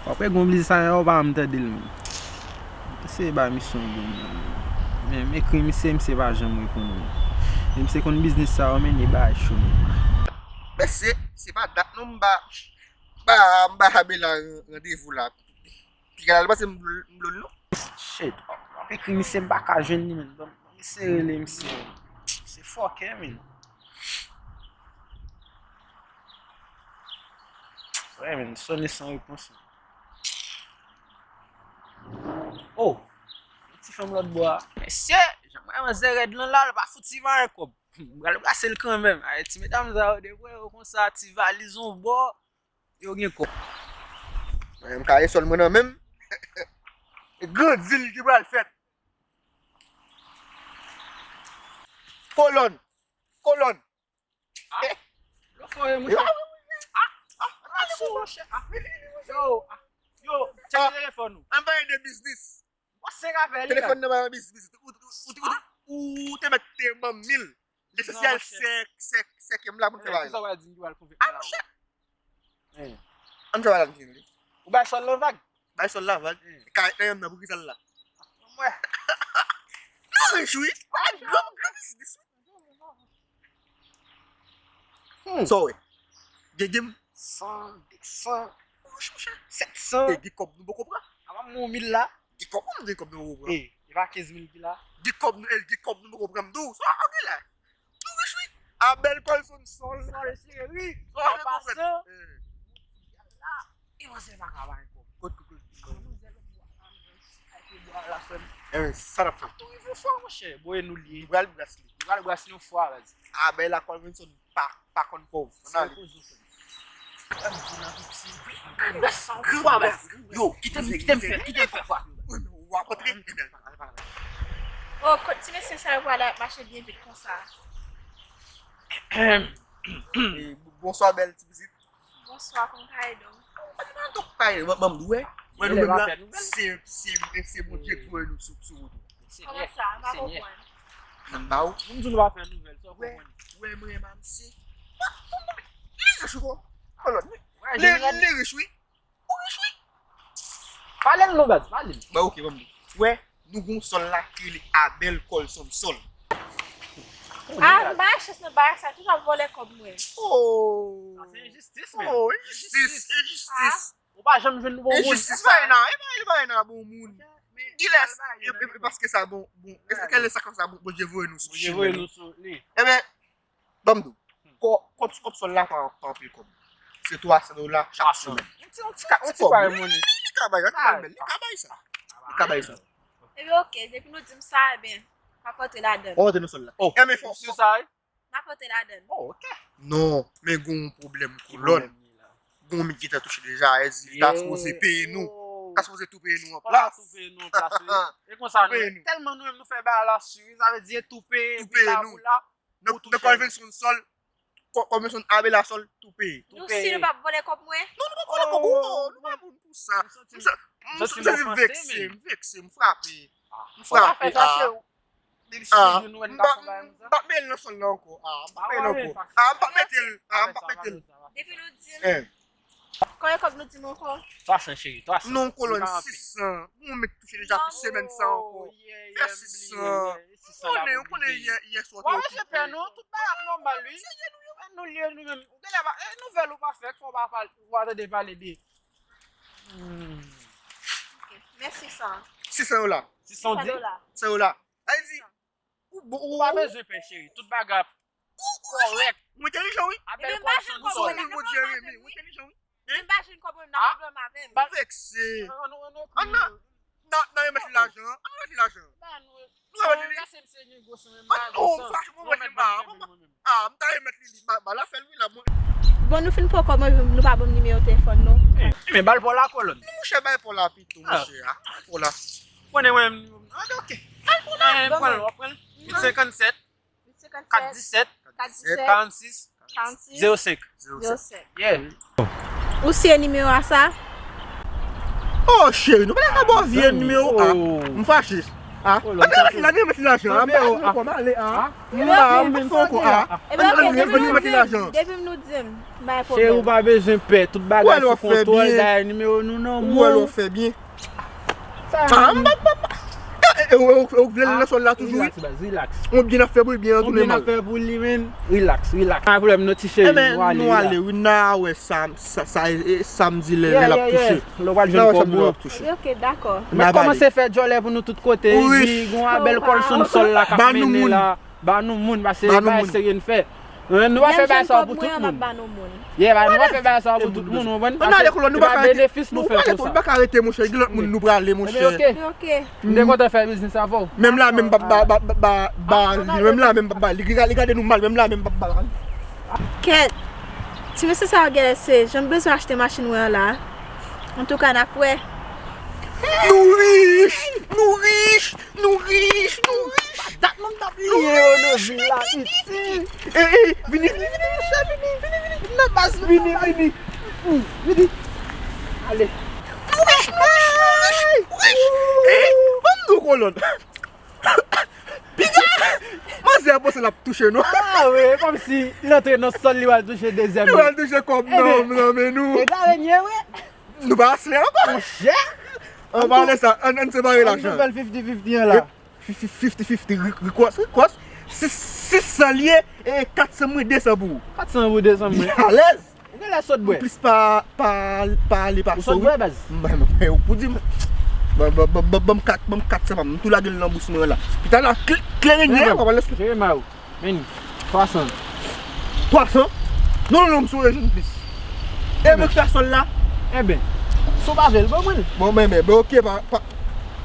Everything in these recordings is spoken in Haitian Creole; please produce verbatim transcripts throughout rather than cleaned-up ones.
Apre gon biznis sa yo pa m tande l menm. Eseye ba misye yon bon moun. Men m ekri misye, misye pa janm reponn mwen. Men misye konn biznis sa yo mennen bagay cho menm. Mesye, se pa dat non m ba, ba, m ba Abela randevou la. Piga la, li panse m blo l non. Shit. M ap ekri misye, m pa ka jwenn li menm. Ban m eseye rele misye. Se fòkè menm. Wè menm, sone san repons. Oh! Yon ti fanm lòt bò a. Mesye, jan mwen manzè rèd lan la, l pa fouti vann kòb. M pral brase l kanmenm. Ay, ti medam sa yo, de vre yo konsa, ti valiz on bò, yo gen kòb. Mwen, m ka esòl mwen nan menm. E gran dil ki pral fèt. Kolòn. Kolòn. Ah, yo fò yo, monchè. Ah, ah, ah, sou, monchè. Ah, yo, ah, yo, tcheke telefòn ou. An pale de biznis. Wè se rapè li la. Telefòn nan pa nan biznis. Ou, ou, ou, ou, ou te mèt te ban m mil. Lesansyèl, se, se, se ke m la pou m fè bagay la. Kisa w pral di m ki pral konvenk mwen la? Ah, monchè. An fè bagay la, m fini. Ou bay sòl lan vag? Bay sòl la vag. Kay nan yanm nan, pou ki sòl la? Mwen. Nou rich wi. Gran, gran biznis wi. Hmm. Sa w wè? Gen, gen. San, de san, sèt san. E gen kòb nou poko pran. Apa m yon mil la. Gen kòb nou, gen kòb nou poko pran. E, e pa kenz mil ki la. Gen kòb nou, e, gen kòb nou poko pran m tou. Sa w ap di la? Nou rich wi. Abel Colson Sol. Sol cheri. Sa w ap konprann. E manzè pa ka bay kòb. Kot, kot, kot. Manzè lòt bò a, manzè, ay, bò a la, frè m. E, sa n ap fè? Tou rive fò, monchè. Boye nou li. Nou pral bras li. Nou pral bras li yon fwa, baz. Abel a Colvinson pa, pa konn pòv. Ann ale. Yo, kite m, kite m fè, kite m fè fwa. W ap antre? Oh, kot ti mesye sa yo pral ap mache byen vit konsa? E, bonswa, bèl ti pitit. Bonswa, kòman w ye, Dom? Mwen, mwen, mwen, mwen, mwen, mwen, se, se, se Bondye ki voye nou sou, sou wout. Kòman sa? M pa konprann. M ba w. Moun di nou pa fè nouvèl, sa w konprann. Wè, mwen, mwen, se. Li rich, wi. Li, li rich, wi. Ou rich, wi. Pale l non, baz, pale l. Bon, ok, ban m di. Wè, nou gon sòl la ki rele Abel Colson Sol. Ah, m pa gen chans nan bagay sa, tout ap vòlè kòb mwen. Oh. Sa se enjistis, men. Oh, enjistis, enjistis. Ou pa janm jwenn bon moun. Enjistis, pa nan, e pa, e pa nan bon moun. Ilès, e, e, e paske sa bon, bon, e, e, kèlkeswa sa bon, Bondye voye nou sou chimen nou. Bondye voye nou sou li. Ebyen, ban m di w, kò-, kòb, kòb sòl la pa, pa anpil kòb. Se twa san dola chak semèn. Yon ti, yon ti ka, yon ti kòb, wi. Li, li ka bay, li ka bay sa. Li ka bay sa. Ebyen, ok, depi nou di m sa, ebyen, m ap rantre ladan l. Ou rantre nan sòl la. Oh, ebyen, fò, fò. M ap rantre ladan l. Oh, ok. Non, men gon pwoblèm kolòn. Gon moun ki ta touche deja, e di, li ta sipoze peye nou. Ta sipoze tou peye nou an plas. Tou peye nou an plas, wi. E konsa, nou, tèlman nou menm nou fè bagay la siri, sa vle di e tou peye, tou peye nou. Nan, nan konvansyon sòl, ko-, konvansyon Abela sòl, tou peye. Tou peye. Nou si nou p ap vòlè kòb mwen? Non, nou p ap vòlè kòb ou, non, nou pa moun pou sa. M sa-, m sa-, m santi m vekse, m vekse, m frape. M frape, ah. Depi si nou wè n ka fè bagay konsa. M p ap mete l nan sòl la ankò, ah, m p ap mete l ankò. Ah, m p ap mete l, ah, m p ap mete l. Depi nou di m. Konbyen kòb nou di m ankò? Twa san, cheri, twa san. Non, kolòn, sis san. Ou menm ki touche deja pou semèn sa ankò. Fè sis san. Ou konnen, ou konnen yè, yè swa te okipe. Wè, mesye pè nou, tout bagay ap nòmal, wi. Se yè nou yo. Nou lye nou menm. Ou genlè pa, e nouvèl ou pa fè, fò w pa pale, ou pa tande pale de. Hmm. Ok. Men sis san. Sis san yo la. Sis san di? Sis san yo la. Sa yo la. Sa vle di, ou bon, ou pa bezwen pè, cheri. Tout bagay ap kòrèk. Ou entèlijan, wi. Abel Colson Sol. Ou entèlijan, wi. Men m pa jwenn kòb mwen, m nan pwoblèm avè m. Ou vekse. Ann, ann, ann, ann remèt li lajan an. Ann remèt li lajan an. Nou remèt li. Ann, non, m fache, mwen remèt li, m pa, ah, m ta remèt li, li, ba, ba l afè l, wi, la, mwen. Bon, nou fin pran kòb mwen, nou pa ban m nimewo telefòn nou. Men ba l pa w la, kolòn. Non, monchè, ba l pa w la pito, monchè, ah, ba l pa w la. Konnen mwen, ah, ok. Ba l pa w la. Pran l, w ap pran l. Uit senkannsèt. Kat disèt. Kat disèt. Karannsis. Karannsis. Zewo senk. Zewo senk. Yeah. Ou siyen nimewo a sa? Oh, cheri, nou pa ta ka ba w vye nimewo a. M fache. A, ann al met lajan, ann al met lajan. Ann al met lajan. Depi m nou di m, bay pwoblèm. Cheri, ou pa bezwen pè, tout bagay sou kontwòl, dayè nimewo nou nan men w. Ou wè lè w fè byen. Sa a, m pa, pa, pa. E, e, e, ou, ou vle l nan sòl la toujou, wi. Relax, baz, relax. Ou byen ap fè pou li byen retounen mal. Ou byen ap fè pou li, men. Relax, relax. Pa pwoblèm, non, ti cheri, nou ale, nou ale, wi, n a wè sa, sa, sa, e, e, sa m di lè, lè l ap touche. Lè w pral jwenn kòb ou yo. Ok, ok, dakò. Mèt kòmanse fè djòlè pou nou tout kote, epi gon bèl kòlson sòl la k ap mennen la. Ba nou moun, paske se bagay serye n fè. Nou pa fè bagay sa pou tout moun. Yeah, ba nou pa fè bagay sa pou tout moun, ou konprann? Ann ale, kolòn, nou pa ka rete, nou pa ka rete, monchè, gen lòt moun nou prale, monchè. Ok. M te kontan fè biznis avè w. Menm la, menm pa ba, ba, ba, ba, ba, menm la, menm pa ba, li, li gade nou mal, menm la, menm pa ba. Kèt, ti mesye sa yo genlè se, jan m bezwen achte machin mwen an la. Antouka, n ap wè. Nou rich! Nou rich! Nou rich, nou rich. Dat mwen t ap bliye yo nan vil la, piti. Ey, ey, vini, vini, vini, monchè, vini, vini, vini, vini nan baz mwen. Vini, vini. Vini. Ale. Nou rich, nou rich, nou rich, nou rich. Ey, ban m di w, kolòn. Piga! Manzè a panse l ap touche nou. A, wi, kòmsi l antre nan sòl, li pral touche dezyèm. Li pral touche kòb nan, nan men nou. E gade nye, wi. Nou pa asle ankò. Monchè. An palan de sa, ann, ann separe lajan. Ann fè l fifty fifty an la. Fifty fifty, ri-, rikòs, rikòs. Sis, sis san l ye, e kat san mwen, de san pou ou. Kat san pou de san mwen. Alèz. Ou genlè sot bwè. Plis pa, pa, pa ale pa sou. Ou sot bwè, baz. Mwen, mwen, ou pou di m. Ban, ban, ban, ban, ban m kat, ban m kat san pa m. M tou lage l nan bous mwen la. Pita la, kle-, kleren gen, w ap al lèse. Jere ma ou. Men, twa san. Twa san? Non, non, non, m sou rejim plis. E mwen ki fè sòl la? Enben, si w pa vle l, ban mwen l. Bon, men, men, men, ok, pa, pa,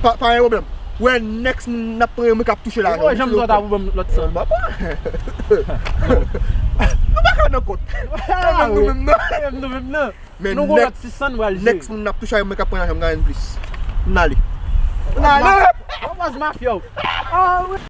pa, pa gen pwoblèm. Ou wè, next moun n ap pran, mwen k ap touche lajan. Ou wè, janm twò ta pou ban m lòt san. Bon, bon. Nou pa ka nan kont. Nou menm, nou menm, non. Nou menm, nou menm, non. Men nou gon lòt sis san nou pral jere. Next moun n ap touche, mwen k ap pran lajan, m ka jwenn plis. N ale. N ale. Ou baz mafya w.